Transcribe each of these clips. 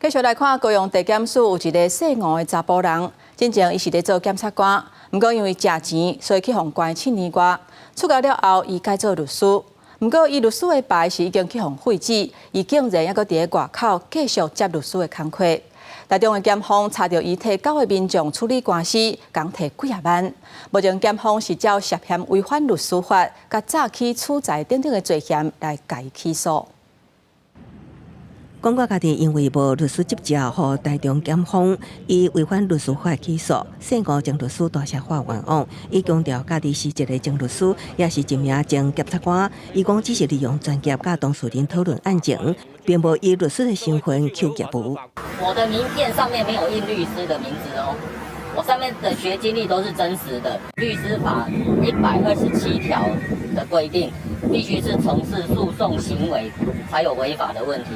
繼續來看高雄地檢署有一个姓吳的查埔人，進前伊是咧做檢察官，毋過因為食錢，所以去予關7年外。出獄了後，伊改做律師，毋過伊律師的牌是已經去予廢止，伊竟然猶閣佇咧外口繼續接律師的工課。台中的檢方查著伊替九个民眾處理官司，共提幾仔萬。目前檢方是照涉嫌違反律師法、佮詐欺取財等等的罪嫌來共伊起訴。講過家己因為無律師執照，予台中檢方以違反律師法起訴，姓吳前律師大聲喊冤枉。伊強調家己是一个前律師，也是一名前檢察官。伊講只是利用專業佮當事人討論案情，並無以律師的身份求業務。我的名片上面沒有印律師的名字哦，我上面的學經歷都是真實的。律師法127條的規定，必須是從事訴訟行為才有違法的問題。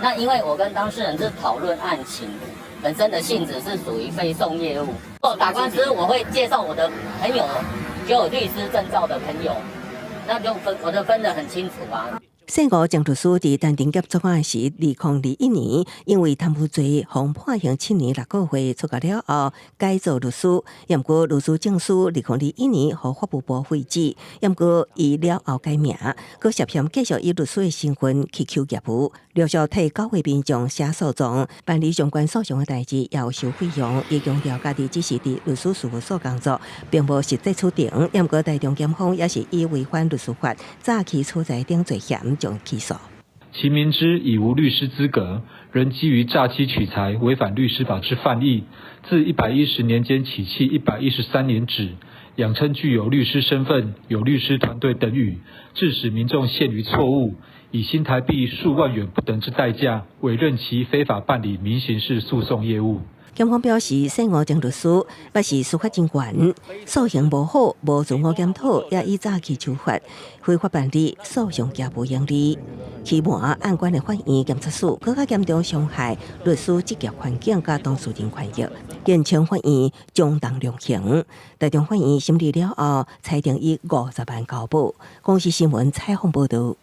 那因為我跟當事人是討論案情，本身的性質是屬於非訟業務。我打官司，我會介紹我的朋友，就有律師證照的朋友，那就分我就分得很清楚啊。姓吳前律師佇擔任檢察官時，2021年因為貪污罪，予判刑7年6個月，出獄了後改做律師。毋過律師證書2021年予法務部廢止，毋過伊了後改名，閣涉嫌繼續以律師的身份去求業務，陸續替九位民眾寫訴狀、辦理相關訴訟的代誌，也有收費用。伊強調家己只是佇律師事務所工作，並無實際出庭。毋過台中檢方也是以違反律師法、詐欺取財等罪嫌將起訴。其明知已無律師資格，仍基於詐欺取財違反律師法之犯意，自110年間起迄113年止，佯稱具有律師身份、有律師團隊等語，致使民眾陷於錯誤，以新台幣數萬元不等之代價，委任其非法辦理民刑事訴訟業務。檢方表示，姓吳前律師捌是司法警員，素行無好，無自我檢討，也以詐欺手法非法辦理訴訟業務盈利，欺瞞案管的法院檢察署，閣較嚴重傷害律師執業環境佮當事人權益，建請法院將當量刑。台中法院審理了後，裁定以50萬交保。公視新聞採訪報道。